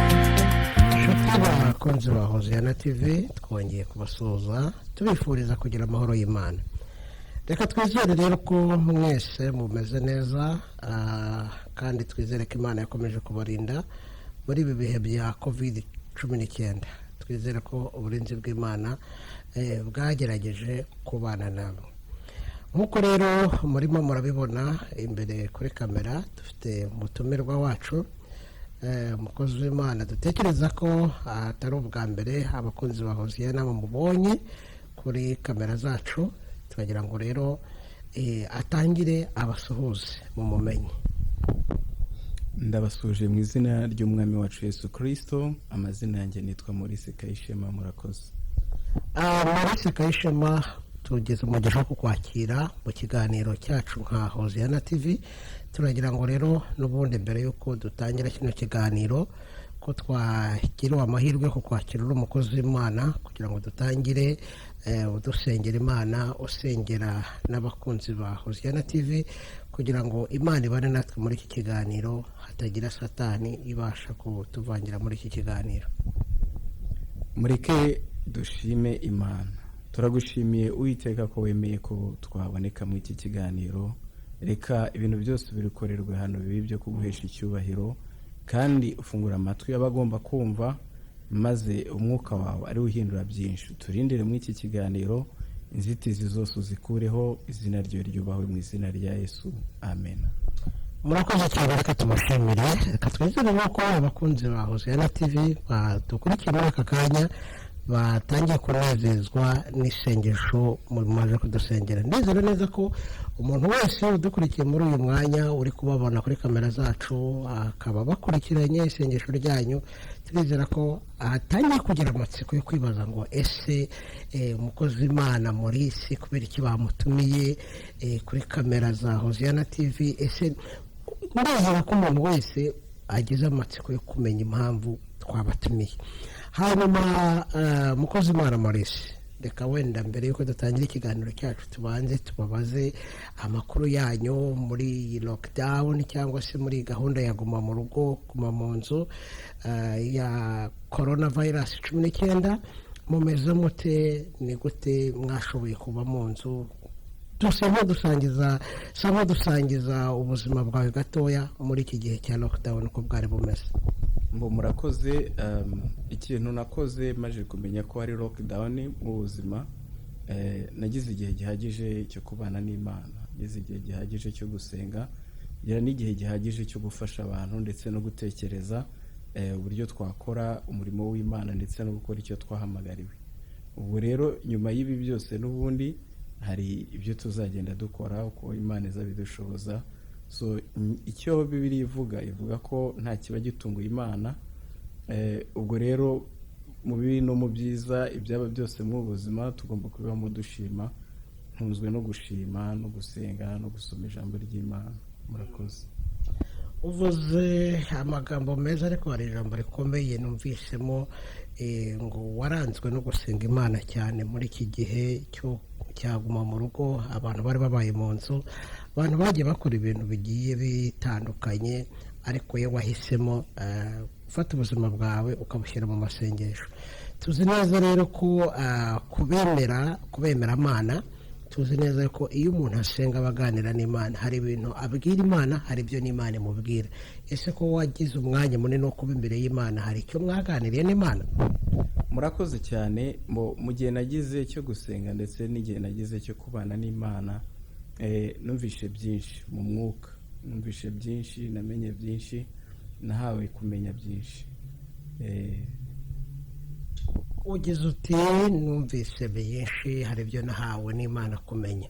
Inshuti bakunzi ba Hoziyana TV, twongeye kubasuhuza tubifuriza kugira amahoro y'Imana. Reka twizere rero ko mwese mumeze neza, kandi twizere ko Imana yakomeje kubarinda muri ibi bihe bya COVID-19. Twizere ko uburinzi bw'Imana bwagerageje kubana namwe. Nk'uko rero murimo murabibona imbere kuri kamera, dufite umutumirwa wacu, umukozi w'Imana dutekereza ko atari ubwa mbere abakunzi ba Hoziyana bamubonye kuri kamera zacu. Turagira ngo rero atangire abasuhuze mu mumenyi. Ndabasuje mu izina ry'Umwami wacu Yesu Kirisito. Amazina yanjye nitwa Maurice Kayishema. Murakoze. Maurice Kayishema, tugeze umugisha wo kukwakira mu kiganiro cyacu nka Hoziyana TV. Turagira ngo rero n'ubundi mbere y'uko dutangira kino kiganiro, ko twagiriwe amahirwe yo kukwakira uri umukozi w'Imana, kugira ngo dutangire udusengera Imana, usengera n'abakunzi ba Hoziyana TV, kugira ngo Imana ibane natwe muri iki kiganiro, hatagira Satani ibasha kutuvangira muri iki kiganiro. Mureke dushime Imana. Turagushimiye Uwiteka ko wemeye ko twaboneka muri iki kiganiro. Reka ibintu byose bikorerwe hano bibi byo kuguhesha icyubahiro, kandi ufungura amatwi abagomba kumva, maze umwuka wawe ari uhindura byinshi. Turindire muri iki kiganiro, inzitizi zose uzikureho, izina ryawe ryubahwe, mu izina rya Yesu, amen. Murakoze cyane, reka tumushimire. Reka twizere ko abakunzi ba Hoziyana TV badukurikiye muri aka kanya batangiye kunezezwa n'isengesho mumaze kudusengera. Ndizera neza ko umuntu wese udukurikiye muri uyu mwanya, uri kubabona kuri kamera zacu, akaba bakurikiranye isengesho ryanyu, turizera ko atangiye kugira amatsiko yo kwibaza ngo: ese umukozi w'Imana Maurice kubera iki bamutumiye kuri kamera za Hoziyana TV? Ese ndizera ko umuntu wese agize amatsiko yo kumenya impamvu twabatumiye. Hanyuma mukozi w'Imana Maurice, reka wenda mbere y'uko dutangira ikiganiro cyacu tubanze tubabaze amakuru yanyu muri iyi lockdown, cyangwa se muri gahunda ya guma mu rugo, guma mu nzu ya corona virus 19. Mumeze mute? Ni gute mwashoboye kuba mu nzu? Dusa nk'udusangiza ubuzima bwawe gatoya muri iki gihe cya lockdown, uko bwari bumeze. Mbo murakoze. Ikintu nakoze maze kumenya ko hari lockdown mu buzima, nagize igihe gihagije cyo kubana n'Imana, nagize igihe gihagije cyo gusenga, ngira n'igihe gihagije cyo gufasha abantu ndetse no gutekereza uburyo twakora umurimo w'Imana ndetse no gukora icyo twahamagariwe. Ubu rero nyuma y'ibi byose n'ubundi hari ibyo tuzagenda dukora uko Imana izabidushoboza. So icyo Bibiliya ivuga ko nta kiba gitunguye Imana. Ubwo rero mu bibi no mu byiza, ibyaba byose mu buzima tugomba kubibamo dushima. Ntunzwe no gushima no gusenga no gusoma ijambo ry'Imana. Murakoze. Uvuze amagambo meza, ariko hari ijambo rikomeye numvisemo, ngo waranzwe no gusenga Imana cyane muri iki gihe cyo cyaguma mu rugo. Abantu bari babaye mu nzu, abantu bagiye bakora ibintu bigiye bitandukanye, ariko iyo wahisemo gufata ubuzima bwawe ukabushyira mu masengesho. Tuzi neza rero ko kubemera Imana, tuzi neza ko iyo umuntu asenga aba aganira n'Imana, hari ibintu abwira Imana, hari ibyo n'Imana imubwira. Ese ko wagize umwanya munini wo kuba imbere y'Imana, hari icyo mwaganiriye n'Imana? Murakoze cyane. Mu gihe nagize cyo gusenga ndetse n'igihe nagize cyo kubana n'Imana, numvishe byinshi mu mwuka, numvishe byinshi, namenye byinshi, nahawe kumenya byinshi. Ugize uti: "Numvise byinshi, hari ibyo nahawe n'Imana kumenya."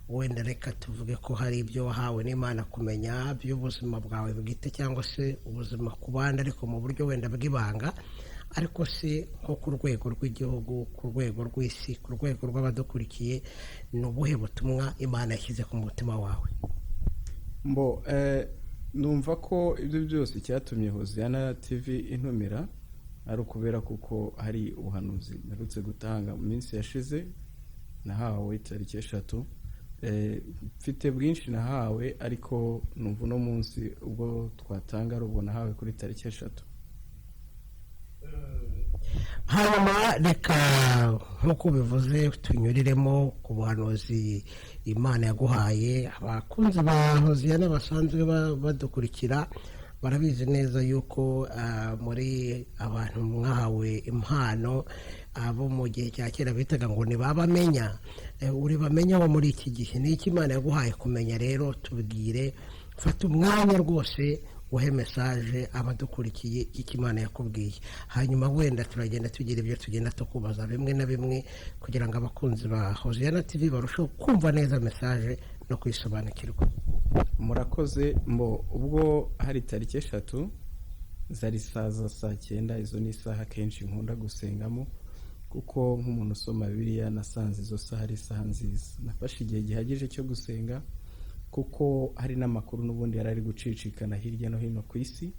Wenda reka tuvuge ko hari ibyo wahawe n'Imana kumenya by'ubuzima bwawe bwite, cyangwa se ubuzima ku bandi, ariko mu buryo wenda bw'ibanga. Ariko se nko ku rwego rw'igihugu, ku rwego rw'isi, ku rwego rw'abadukurikiye, ni ubuhe butumwa Imana yashyize ku mutima wawe? Mbo numva ko ibyo byose icyatumye Hoziyana TV intumira ari ukubera kuko hari ubuhanuzi mperutse gutanga mu minsi yashize. Nahawe tariki 3. Mfite bwinshi nahawe, ariko numva uno munsi ubwo twatanga ari ubwo nahawe kuri tariki 3. Hanyuma reka, nk'uko ubivuze, tunyuriremo ku buhanuzi Imana yaguhaye. Abakunzi ba Hoziyana basanzwe badukurikira barabizi neza yuko muri abantu mwahawe impano, abo mu gihe cya kera bitaga ngo ntibabamenya. Uri bamenya bo muri iki gihe. Ni iki Imana yaguhaye kumenya? Rero tubwire, fata umwanya rwose uhe message abadukurikiye icyo Imana yakubwiye, hanyuma wenda turagenda tugira ibyo tugenda tukubaza bimwe na bimwe, kugira ngo abakunzi ba Hoziyana TV barusheho kumva neza message no kuyisobanukirwa. Murakoze. Mbo ubwo hari tariki 3, zari saa za saa 9. Izo ni isaha kenshi nkunda gusengamo, kuko nk'umuntu usoma Bibiliya nasanze izo saha ari isaha nziza. Nafashe igihe gihagije cyo gusenga, kuko hari n'amakuru n'ubundi yari ari gucicikana hirya no hino ku isi,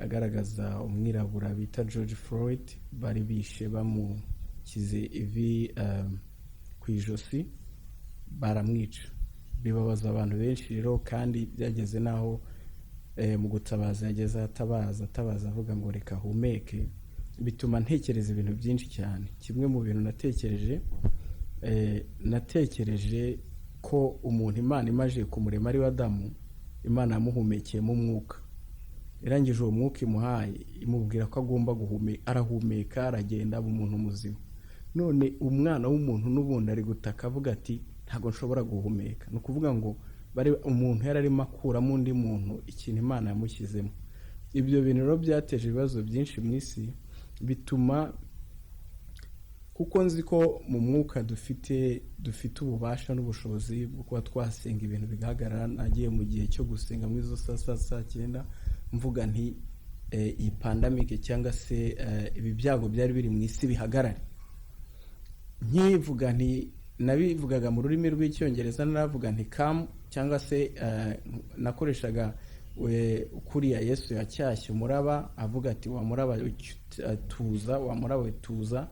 agaragaza umwirabura bita George Floyd bari bishe, bamushyize ivi ku ijosi baramwica, bibabaza abantu benshi. Rero kandi byageze n'aho mu gutabaza yageze atabaza, atabaza avuga ngo reka ahumeke. Bituma ntekereza ibintu byinshi cyane. Kimwe mu bintu natekereje, natekereje ko umuntu Imana imaze kumurema ari we Adamu, Imana yamuhumekeyemo umwuka. Irangije, uwo mwuka imuhaye, imubwira ko agomba guhumeka, arahumeka, aragenda, aba umuntu muzima. None umwana w'umuntu n'ubundi ari gutaka avuga ati ntabwo nshobora guhumeka. Ni ukuvuga ngo bari umuntu yari arimo akuramo undi muntu ikintu Imana yamushyizemo. Ibyo bintu rero byateje ibibazo byinshi mu isi, bituma, kuko nzi ko mu mwuka dufite ububasha n'ubushobozi bwo kuba twasenga ibintu bigahagarara, nagiye mu gihe cyo gusenga muri izo saa 9, mvuga nti iyi pandemic cyangwa se ibi byago byari biri mu isi bihagarare. Nkivuga nti, nabivugaga mu rurimi rw'Icyongereza, naravuga nti "Calm", cyangwa se nakoreshaga kuriya Yesu yacyashye umuraba, avuga ati "Wa muraba tuza, wa muraba tuza."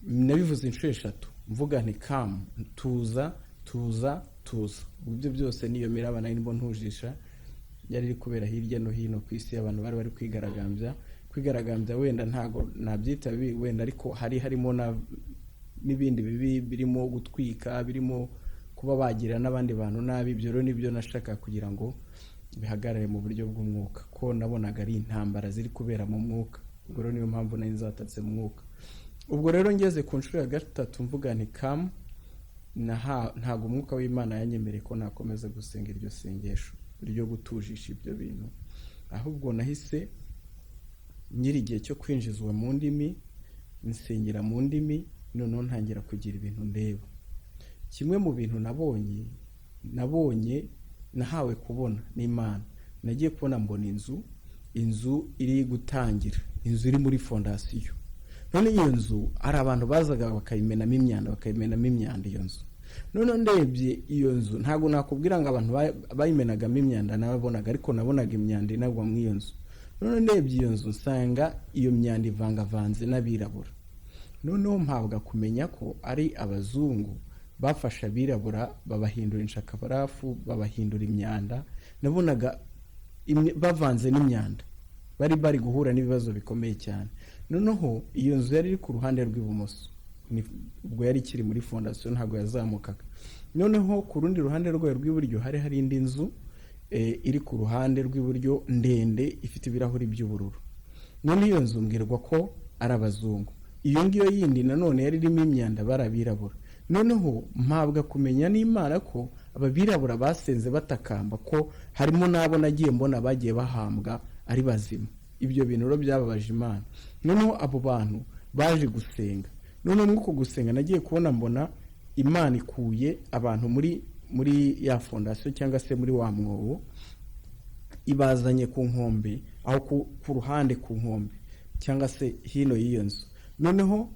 Nabivuze inshuro 3, mvuga nti "Calm, tuza, tuza, tuza." Ibyo byose niyo miraba nari ndimo ntujisha yari iri kubera hirya no hino ku isi. Abantu bari bari kwigaragambya. Kwigaragambya wenda ntago nabyita bibi wenda, ariko hari harimo n'ibindi bibi birimo gutwika, birimo kuba bagira n'abandi bantu nabi. Ibyo rero nibyo nashaka kugira ngo bihagarare mu buryo bw'umwuka, ko nabonaga ari intambara ziri kubera mu mwuka. Ubwo rero niyo mpamvu nari nzatatse mu mwuka. Ubwo rero ngeze ku nshuro ya gatatu mvuga nti "Calm", ntabwo umwuka w'Imana yanyemereye ko nakomeza gusenga iryo sengesho ryo gutujisha ibyo bintu, ahubwo nahise nyiri igihe cyo kwinjizwa mu ndimi, nsengera mu ndimi, noneho ntangira kugira ibintu ndeba. Kimwe mu bintu nabonye, nahawe kubona n'Imana, nagiye kubona mbona inzu, inzu iri gutangira, inzu iri muri fondasiyo. None iyo nzu hari abantu bazaga bakayimenamo imyanda, bakayimenamo imyanda iyo nzu. None ndebye iyo nzu, ntabwo nakubwira ngo abantu bayimenagamo imyanda nababonaga, ariko nabonaga imyanda inagwa muri iyo nzu. None ndebye iyo nzu, nsanga iyo myanda ivangavanze n'abirabura. Noneho mpabwa kumenya ko ari abazungu bafashe abirabura, babahindura inshakabarafu, babahindura imyanda. Nabonaga bavanze n'imyanda, bari bari guhura n'ibibazo bikomeye cyane. Noneho iyo nzu yari iri ku ruhande rw'ibumoso, ubwo yari ikiri muri fondasiyo, ntabwo yazamukaga. Noneho ku rundi ruhande rwayo rw'iburyo hari hari indi nzu iri ku ruhande rw'iburyo, ndende, ifite ibirahuri by'ubururu. None iyo nzu mbwirwa ko ari abazungu, iyo ngiyo yindi nanone yari irimo imyanda bari abirabura. Noneho mpabwa kumenya n'Imana ko aba birabura basenze batakamba, ko harimo n'abo nagiye mbona bagiye bahambwa ari bazima. Ibyo bintu rero byababaje Imana. Noneho abo bantu baje gusenga. Noneho muri uko gusenga nagiye kubona mbona Imana ikuye abantu muri ya fondasiyo cyangwa se muri wa mwobo, ibazanye ku nkombe, aho ku ruhande ku nkombe cyangwa se hino y'iyo nzu. Noneho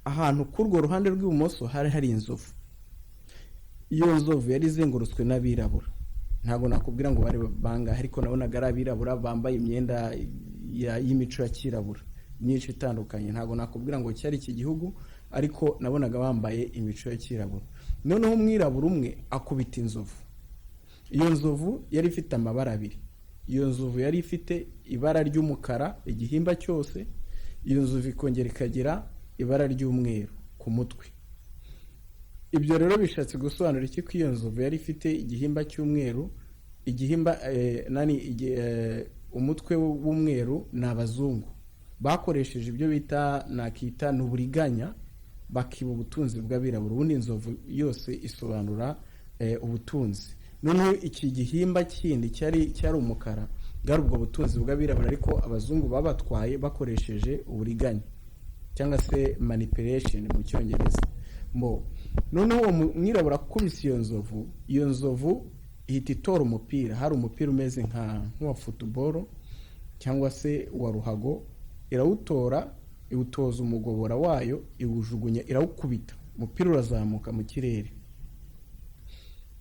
ahantu kuri urwo ruhande rw'ibumoso hari hari inzovu. Iyo nzovu yari izengurutswe n'abirabura. Ntabwo nakubwira ngo bari bangahe, ariko nabonaga ari abirabura bambaye imyenda y'imico ya kirabura myinshi itandukanye. Ntabwo nakubwira ngo cyari iki gihugu. Ariko nabonaga bambaye imico ya kirabura. Noneho umwirabura umwe akubita inzovu. Iyo nzovu yari ifite amabara abiri. Iyo nzovu yari ifite ibara ry'umukara igihimba cyose, iyo nzovu ikongera ikagira ibara ry'umweru ku mutwe. Ibyo rero bishatse gusobanura iki? Ko iyo nzovu yari ifite igihimba cy'umweru, igihimba nani, umutwe w'umweru, ni abazungu bakoresheje ibyo bita, nakita ni uburiganya, bakiba ubutunzi bw'abirabura. Ubundi inzovu yose isobanura ubutunzi. Noneho iki gihimba kindi cyari umukara, bwari ubwo butunzi bw'abirabura, ariko abazungu babatwaye bakoresheje uburiganya cyangwa se manipulation mu Cyongereza. Mbo noneho uwo mwirabura akubise iyo nzovu, iyo nzovu ihita itora umupira. Hari umupira umeze nk'uwa football cyangwa se wa ruhago. Irawutora, iwutoza umugobora wayo, iwujugunya, irawukubita. Umupira urazamuka mu kirere,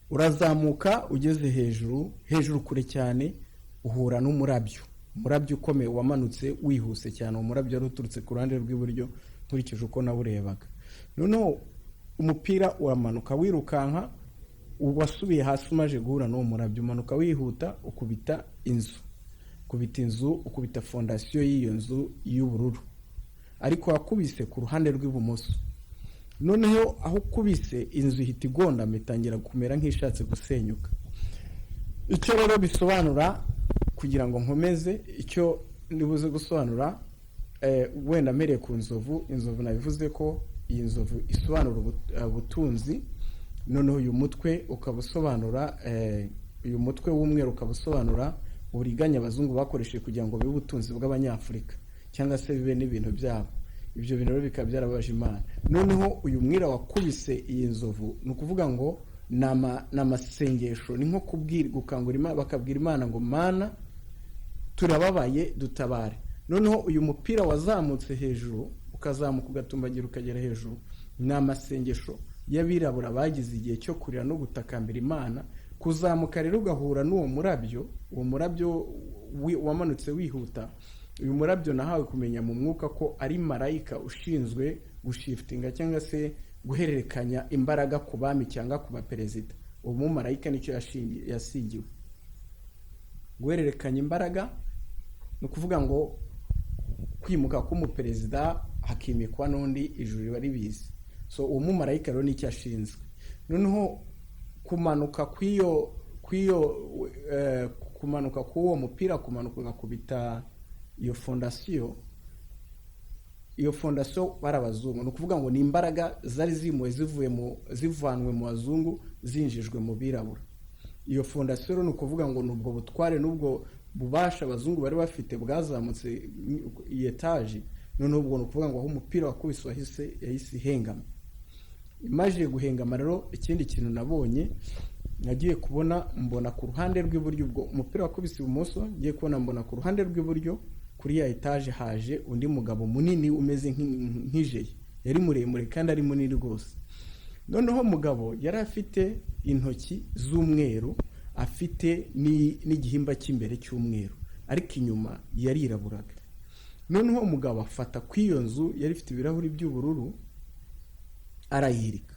urazamuka, ugeze hejuru hejuru kure cyane uhura n'umurabyo, umurabyo ukomeye wamanutse wihuse cyane. Uwo murabyo wari uturutse ku ruhande rw'iburyo nkurikije uko nawurebaga. Noneho umupira uramanuka wirukanka, wasubiye hasi umaze guhura n'uwo murabyo, umanuka wihuta, ukubita inzu, ukubita inzu, ukubita fondasiyo y'iyo nzu y'ubururu, ariko wakubise ku ruhande rw'ibumoso. Noneho aho ukubise, inzu ihita igondama, itangira kumera nk'ishatse gusenyuka. Icyo rero bisobanura, kugira ngo nkomeze icyo nibuze gusobanura, wenda mpereye ku nzovu. Inzovu nabivuze ko iyi nzovu isobanura ubutunzi. Noneho uyu mutwe ukaba usobanura, uyu mutwe w'umweru ukaba usobanura uburiganya abazungu bakoresheje kugira ngo bibe ubutunzi bw'Abanyafurika cyangwa se bibe n'ibintu byabo. Ibyo bintu rero bikaba byarababaje Imana. Noneho uyu mwira wakubise iyi nzovu, ni ukuvuga ngo ni amasengesho, ni nko kubwira, gukangura Imana, bakabwira Imana ngo: "Mana, turababaye, dutabare." Noneho uyu mupira wazamutse hejuru, ukazamuka, ugatumbagira, ukagera hejuru, ni amasengesho y'abirabura bagize igihe cyo kurira no gutakambira Imana. Kuzamuka rero ugahura n'uwo murabyo, uwo murabyo wamanutse wihuta, uyu murabyo nahawe kumenya mu mwuka ko ari marayika ushinzwe gushiftinga cyangwa se guhererekanya imbaraga ku bami cyangwa ku baperezida. Uwo mumarayika nicyo yasigiwe, guhererekanya imbaraga. Ni ukuvuga ngo kwimuka k'umuperezida hakimikwa n'undi, ijuru riba ribizi. So uwo mumarayika rero nicyo ashinzwe. Noneho kumanuka kw'iyo kumanuka k'uwo mupira, kumanuka ugakubita iyo fondasiyo, iyo fondasiyo bari abazungu. Ni ukuvuga ngo ni imbaraga zari zimuwe, zivuye mu zivanwe mu bazungu, zinjijwe mu birabura. Iyo fondasiyo rero ni ukuvuga ngo ni ubwo butware n'ubwo bubasha abazungu bari bafite bwazamutse iyi etaje. Noneho ubwo ni ukuvuga ngo aho umupira wakubise yahise ihengama. Imajije guhengama rero, ikindi kintu nabonye, nagiye kubona mbona ku ruhande rw'iburyo, ubwo umupira wakubise ibumoso, ngiye kubona mbona ku ruhande rw'iburyo kuri ya etaje haje undi mugabo munini umeze nk'ijeye. Yari muremure kandi ari munini rwose. Noneho umugabo yari afite intoki z'umweru, afite n'igihimba cy'imbere cy'umweru, ariko inyuma yariraburaga. Noneho umugabo afata ku iyo nzu yari ifite ibirahuri by'ubururu, arayihirika.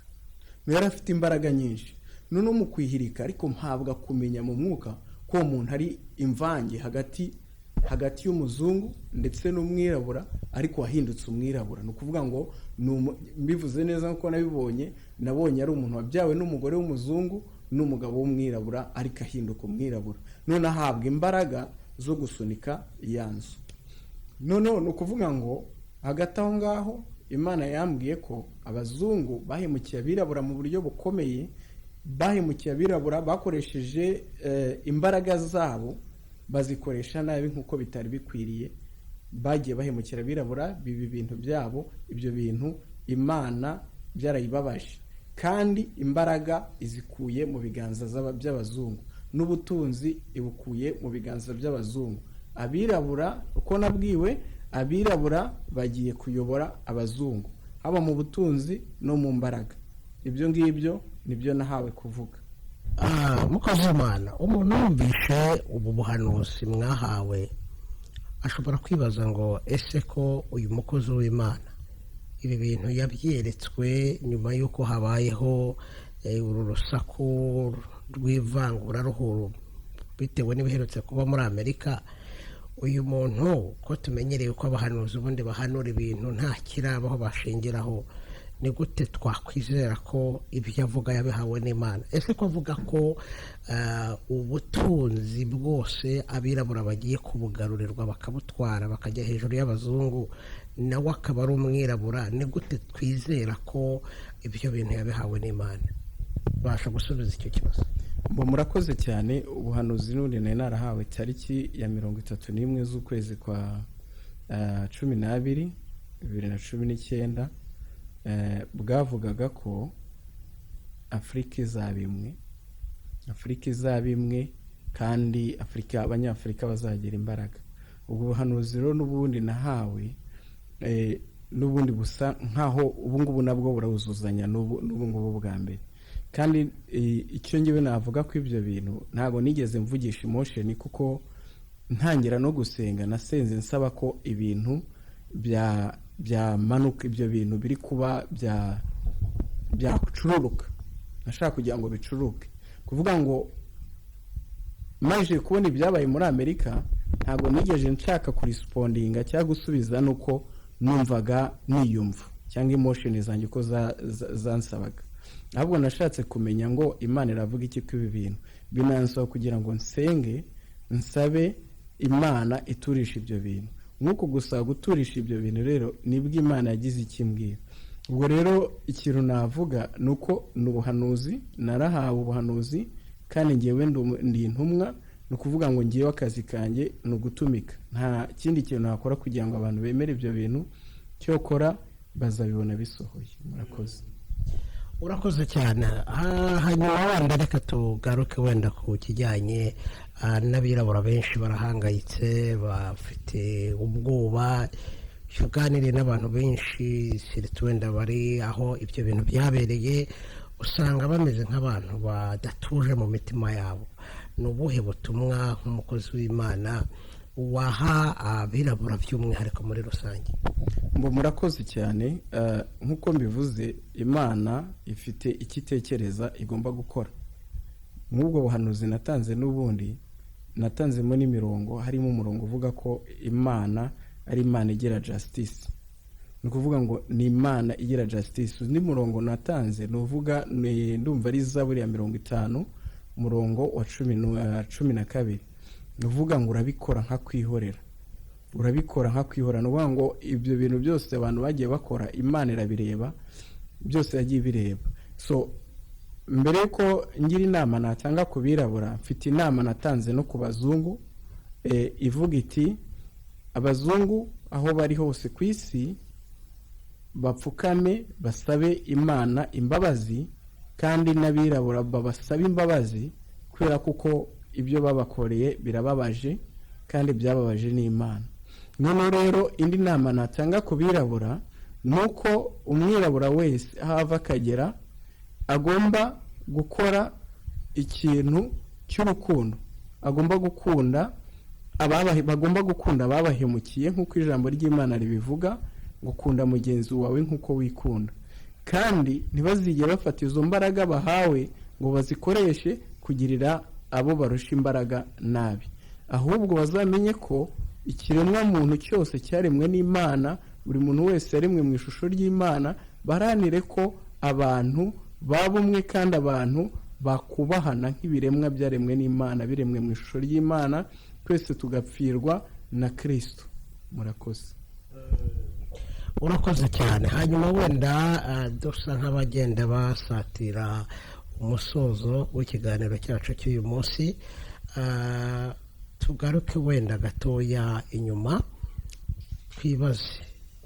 Yari afite imbaraga nyinshi. Noneho mu kwihirika, ariko mpabwa kumenya mu mwuka ko uwo muntu ari imvange hagati y'umuzungu ndetse n'umwirabura, ariko wahindutse umwirabura. Ni ukuvuga ngo mbivuze neza nk'uko nabibonye, nabonye ari umuntu wabyawe n'umugore w'umuzungu n'umugabo w'umwirabura, ariko ahinduka umwirabura. None ahabwa imbaraga zo gusunika ya nzu. Noneho ni ukuvuga ngo hagati aho ngaho Imana yambwiye ko abazungu bahemukiye abirabura mu buryo bukomeye. Bahemukiye abirabura bakoresheje imbaraga zabo, bazikoresha nabi nk'uko bitari bikwiriye. Bagiye bahemukira abirabura, biba ibintu byabo. Ibyo bintu Imana byarayibabaje, kandi imbaraga izikuye mu biganza by'abazungu, n'ubutunzi ibukuye mu biganza by'abazungu. Abirabura, uko nabwiwe, abirabura bagiye kuyobora abazungu haba mu butunzi no mu mbaraga. Ibyo ngibyo nibyo nahawe kuvuga. Mukozi w'Imana, umuntu wumvishe ubu buhanuzi mwahawe ashobora kwibaza ngo: ese ko uyu mukozi w'Imana Ibi bintu yabyeretswe nyuma y'uko habayeho uru rusaku rw'ivanguraruhu bitewe n'ibiherutse kuba muri Amerika. Uyu muntu, ko tumenyereye ko abahanuzi ubundi bahanura ibintu nta kirabaho bashingiraho, ni gute twakwizera ko ibyo avuga yabihawe n'Imana? Ese ko avuga ko ubutunzi bwose abirabura bagiye kubugarurirwa, bakabutwara, bakajya hejuru y'abazungu, nawe akaba ari umwirabura, ni gute twizera ko ibyo bintu yabihawe n'Imana? Basha gusubiza icyo kibazo? Ngo murakoze cyane. Ubuhanuzi n'ubundi nari narahawe tariki ya 31 z'ukwezi kwa 12 2019, bwavugaga ko Afurika izaba imwe, Afurika izaba imwe, kandi Afurika, Abanyafurika bazagira imbaraga. Ubwo buhanuzi rero n'ubundi nahawe, n'ubundi busa nkaho ubu ngubu nabwo burawuzuzanya n'ubu ngubu bwa mbere. Kandi icyo ngewe navuga ko ibyo bintu ntabwo nigeze mvugisha emotion, kuko ntangira no gusenga nasenze nsaba ko ibintu bya byamanuka, ibyo bintu biri kuba byacururuka. Nashaka kugira ngo bicururuke, kuvuga ngo maze kubona ibyabaye muri Amerika, ntabwo nigeze nshaka kurespondinga cyangwa gusubiza nuko numvaga niyumva cyangwa emotion zanjye uko zansabaga. Ahubwo nashatse kumenya ngo Imana iravuga iki ko ibi bintu binansaba kugira ngo nsenge, nsabe Imana iturisha ibyo bintu. Nk'uko gusaba guturisha ibyo bintu rero, nibwo Imana yagize ikimbwira. Ubwo rero ikintu navuga ni uko ni ubuhanuzi narahawe, ubuhanuzi, kandi ngewe ndi intumwa. Ni ukuvuga ngo ngewe akazi kanjye ni ugutumika, nta kindi kintu nakora kugira ngo abantu bemere ibyo bintu. Cyokora bazabibona bisohoye. Murakoze. Urakoze cyane. Hanyuma wenda reka tugaruke wenda ku kijyanye n'abirabura. Benshi barahangayitse, bafite ubwoba. Iyo uganiriye n'abantu benshi, surtout wenda bari aho ibyo bintu byabereye, usanga bameze nk'abantu badatuje mu mitima yabo. Ni ubuhe butumwa nk'umukozi w'Imana waha abirabura by'umwihariko muri rusange? Ngo murakoze cyane. Nk'uko mbivuze, Imana ifite icyo itekereza igomba gukora. Nk'ubwo buhanuzi natanze, n'ubundi natanzemo n'imirongo, harimo umurongo uvuga ko Imana ari Imana igira justice, ni ukuvuga ngo ni Imana igira justice. Undi murongo natanze ni uvuga, ndumva ari Zaburi ya 50, umurongo wa 12, ni uvuga ngo urabikora nka kwihorera, urabikora nka kwihorera. Ni ukuvuga ngo ibyo bintu byose abantu bagiye bakora, Imana irabireba byose, yagiye ibireba. So mbere yuko ngira inama natanga ku birabura, mfite inama natanze no ku bazungu, ivuga iti: abazungu aho bari hose ku isi bapfukame basabe Imana imbabazi, kandi n'abirabura babasabe imbabazi, kubera kuko ibyo babakoreye birababaje kandi byababaje n'Imana. Noneho rero indi nama natanga ku birabura ni uko umwirabura wese aho ava akagera agomba gukora ikintu cy'urukundo, agomba gukunda bagomba gukunda ababahemukiye, nk'uko ijambo ry'Imana ribivuga, gukunda mugenzi wawe nk'uko wikunda. Kandi ntibazigere bafata izo mbaraga bahawe ngo bazikoreshe kugirira abo barusha imbaraga nabi, ahubwo bazamenye ko ikiremwa muntu cyose cyaremwe n'Imana, buri muntu wese yaremwe mu ishusho ry'Imana. Baharanire ko abantu baba umwe kandi abantu bakubahana nk'ibiremwa byaremwe n'Imana, biremwe mu ishusho ry'Imana, twese tugapfirwa na Kirisito. Murakoze. Urakoze cyane. Hanyuma wenda dusa nk'abagenda basatira umusozo w'ikiganiro cyacu cy'uyu munsi, tugaruke wenda gatoya inyuma,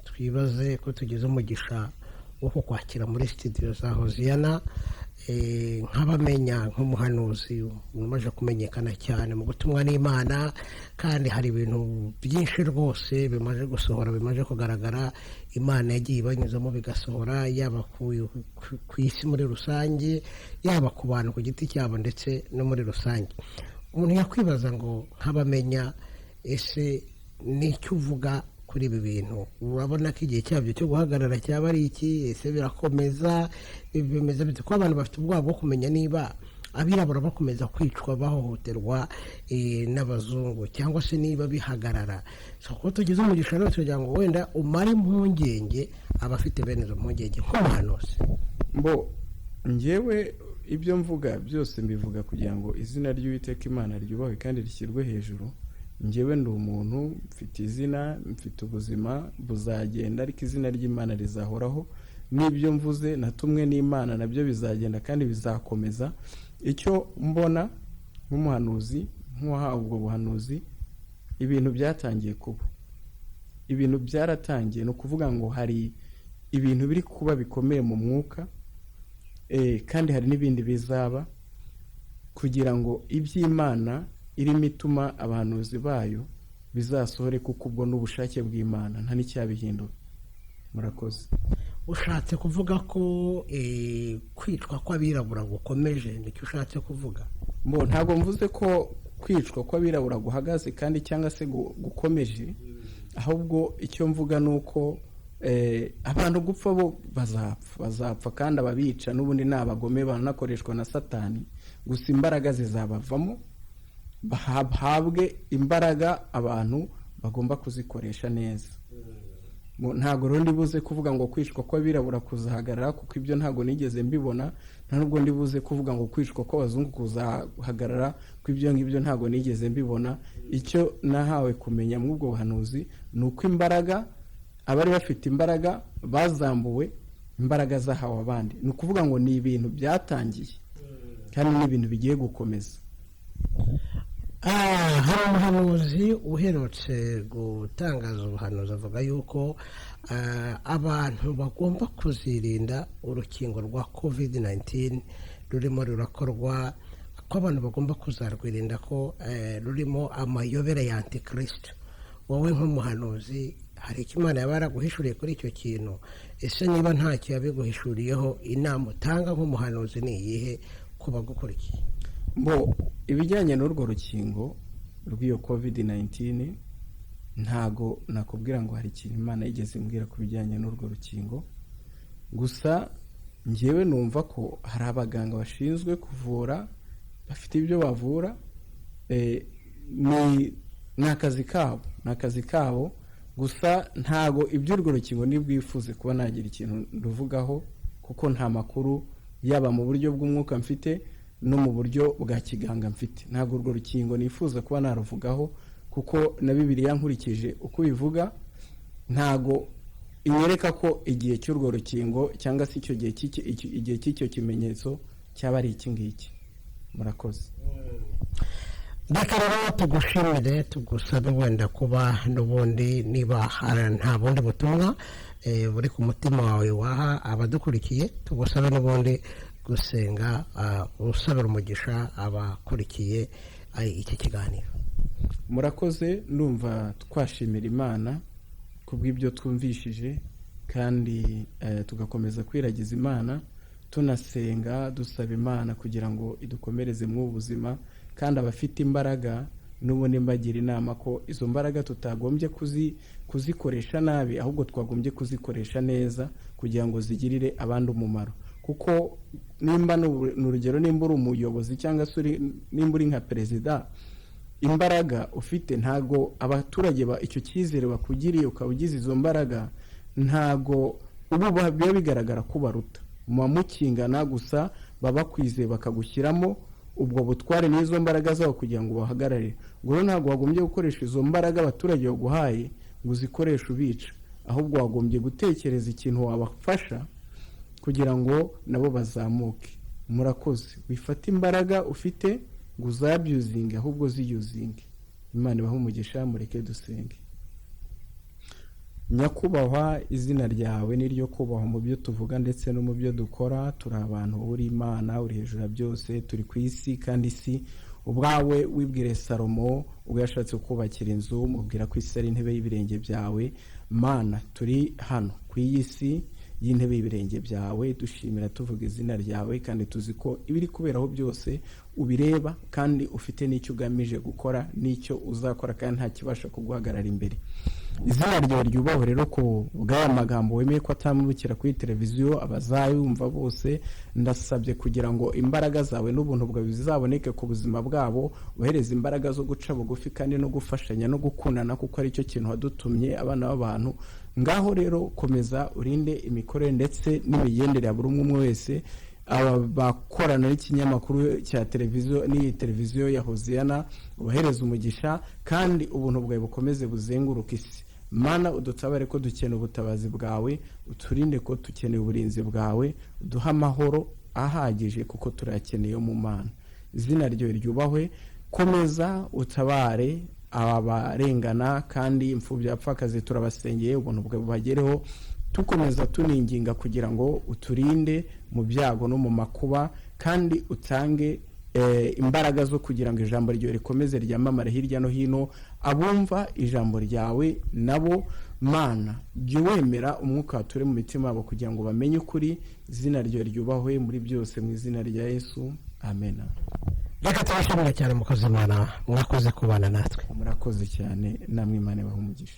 twibaze ko tugize umugisha wo kukwakira muri studio za Hoziyana, nk'abamenya nk'umuhanuzi umaze kumenyekana cyane mu gutumwa n'Imana, kandi hari ibintu byinshi rwose bimaze gusohora, bimaze kugaragara, Imana yagiye ibanyuzamo bigasohora, yaba ku isi muri rusange, yaba ku bantu ku giti cyabo, ndetse no muri rusange. Umuntu yakwibaza ngo nk'abamenya, ese n'icyo uvuga ku Kuri ibi bintu, urabona ko igihe cyabyo cyo guhagarara cyaba ari iki? Ese birakomeza? Bimeze bite, ko abantu bafite ubwoba bwo kumenya niba abirabura bakomeza kwicwa, bahohoterwa n'abazungu, cyangwa se niba bihagarara? So kuko tugize umugisha rero, tugira ngo wenda umare impungenge abafite bene izo mpungenge nk'umuhanuzi. Mbo njyewe ibyo mvuga byose mbivuga kugira ngo izina ry'Uwiteka Imana ryubahwe kandi rishyirwe hejuru. Njyewe ndi umuntu, mfite izina, mfite ubuzima buzagenda, ariko izina ry'Imana rizahoraho. N'ibyo mvuze natumwe n'Imana nabyo bizagenda kandi bizakomeza. Icyo mbona nk'umuhanuzi, nk'uwahawe ubwo buhanuzi, ibintu byatangiye kuba, ibintu byaratangiye. Ni ukuvuga ngo hari ibintu biri kuba bikomeye mu mwuka, kandi hari n'ibindi bizaba, kugira ngo iby'Imana irimo ituma abahanuzi bayo bizasohore, kuko ubwo n'ubushake bw'Imana, nta n'icyabihindura. Murakoze. Ushatse kuvuga ko kwicwa kw'abirabura gukomeje? Nicyo ushatse kuvuga? Mbo ntabwo mvuze ko kwicwa kw'abirabura guhagaze kandi cyangwa se gukomeje, ahubwo icyo mvuga ni uko abantu gupfa bo bazapfa, bazapfa, kandi ababica n'ubundi ni abagome banakoreshwa na Satani. Gusa imbaraga zizabavamo, bahabwe imbaraga abantu bagomba kuzikoresha neza. Ntabwo rero ndibuze kuvuga ngo kwicwa kw'abirabura kuzahagarara, kuko ibyo ntabwo nigeze mbibona. Nta nubwo ndibuze kuvuga ngo kwicwa kw'abazungu kuzahagarara, kuko ibyo ngibyo ntabwo nigeze mbibona. Icyo nahawe kumenya muri ubwo buhanuzi ni uko imbaraga, abari bafite imbaraga bazambuwe, imbaraga zahawe abandi. Ni ukuvuga ngo ni ibintu byatangiye kandi ni ibintu bigiye gukomeza. Hari umuhanuzi uherutse gutangaza ubuhanuzi, avuga yuko abantu bagomba kuzirinda urukingo rwa COVID-19 rurimo rurakorwa, ko abantu bagomba kuzarwirinda, ko rurimo amayobera ya antikirisito. Wowe nk'umuhanuzi, hari icyo Imana yaba yaraguhishuriye kuri icyo kintu? Ese niba ntacyo yabiguhishuriyeho, inama utanga nk'umuhanuzi ni iyihe ku bagukurikiye? Bo ibijyanye n'urwo rukingo rw'iyo COVID-19, ntago nakubwira ngo hari ikintu Imana yigeze imbwira ku bijyanye n'urwo rukingo. Gusa njyewe numva ko hari abaganga bashinzwe kuvura, bafite ibyo bavura, ni akazi kabo, ni akazi kabo. Gusa ntago iby'urwo rukingo nibwifuze kuba nagira ikintu nduvugaho, kuko nta makuru yaba mu buryo bw'umwuka mfite no mu buryo bwa kiganga mfite. Ntabwo urwo rukingo nifuza kuba naruvugaho, kuko na Bibiliya nkurikije uko ibivuga ntago inyereka ko igihe cy'urwo rukingo cyangwa se icyo gihe igihe cy'icyo kimenyetso cyaba ari iki ngiki. Murakoze. Reka rero tugushimire, tugusabe wenda kuba n'ubundi niba nta bundi butumwa buri ku mutima wawe waha abadukurikiye, tugusabe n'ubundi gusenga, usabira umugisha abakurikiye iki kiganiro. Murakoze. Ndumva twashimira Imana kubw'ibyo twumvishije, kandi tugakomeza kwiragiza Imana, tunasenga dusaba Imana kugira ngo idukomereze mu buzima. Kandi abafite imbaraga n'ubundi mbagira inama ko izo mbaraga tutagombye kuzikoresha nabi, ahubwo twagombye kuzikoresha neza kugira ngo zigirire abandi umumaro. Kuko nimba ni urugero, nimba uri umuyobozi cyangwa se nimba uri nka perezida, imbaraga ufite, ntago abaturage icyo cyizere bakugiriye ukaba ugize izo mbaraga, ntago ubu biba bigaragara ko ubaruta, muba mukingana. Gusa baba bakwizeye bakagushyiramo ubwo butware n'izo mbaraga zabo kugira ngo bahagarare. Ubwo rero ntabwo wagombye gukoresha izo mbaraga abaturage baguhaye ngo uzikoreshe ubica, ahubwo wagombye gutekereza ikintu wabafasha kugira ngo nabo bazamuke. Murakoze. Wifate imbaraga ufite ngo uzabyuzinge, ahubwo ziyuzinge. Imana ibahe umugisha. Mureke dusenge. Nyakubahwa, izina ryawe ni ryo kubahwa mu byo tuvuga ndetse no mu byo dukora. Turi abantu, uri Imana, uri hejuru ya byose. Turi ku isi, kandi isi ubwawe wibwire Salomo ubwo yashatse kubakira inzu, mubwira ko isi ari intebe y'ibirenge byawe. Mana, turi hano ku iyi si y'intebe y'ibirenge byawe, dushimira, tuvuga izina ryawe, kandi tuzi ko ibiri kuberaho byose ubireba, kandi ufite n'icyo ugamije gukora n'icyo uzakora, kandi nta kibasha kuguhagarara imbere. Izina ryawe ryubahwe rero ku bw'aya magambo wemeye ko atambukira kuri televiziyo, abazayumva bose ndasabye kugira ngo imbaraga zawe n'ubuntu bwawe bizaboneke ku buzima bwabo, uhereze imbaraga zo guca bugufi kandi no gufashanya no gukundana, kuko aricyo kintu wadutumye abana b'abantu. Ngaho rero komeza urinde imikorere ndetse n'imigendere ya buri umwe umwe wese, aba bakorana n'ikinyamakuru cya televiziyo n'iyi televiziyo ya Hoziyana, ubahereze umugisha kandi ubuntu bwawe bukomeze buzenguruke isi. Mana, udutabare ko dukeneye ubutabazi bwawe, uturinde ko dukeneye uburinzi bwawe, uduhe amahoro ahagije kuko turayakeneye mu Mana. Izina ryawe ryubahwe. Komeza utabare aba barengana kandi imfubyi, abapfakazi, turabasengeye, ubuntu bwawe bubagereho. Tukomeza tuninginga kugira ngo uturinde mu byago no mu makuba, kandi utange imbaraga zo kugira ngo ijambo ryawe rikomeze ryamamare hirya no hino. Abumva ijambo ryawe nabo, Mana, jya wemera umwuka wature mu mitima yabo kugira ngo bamenye ukuri. Izina ryawe ryubahwe muri byose, mu izina rya Yesu, amen. Reka tubashimira cyane, mukozi Imana, mwakoze kubana natwe. Murakoze cyane namwe, Imana ibahe umugisha.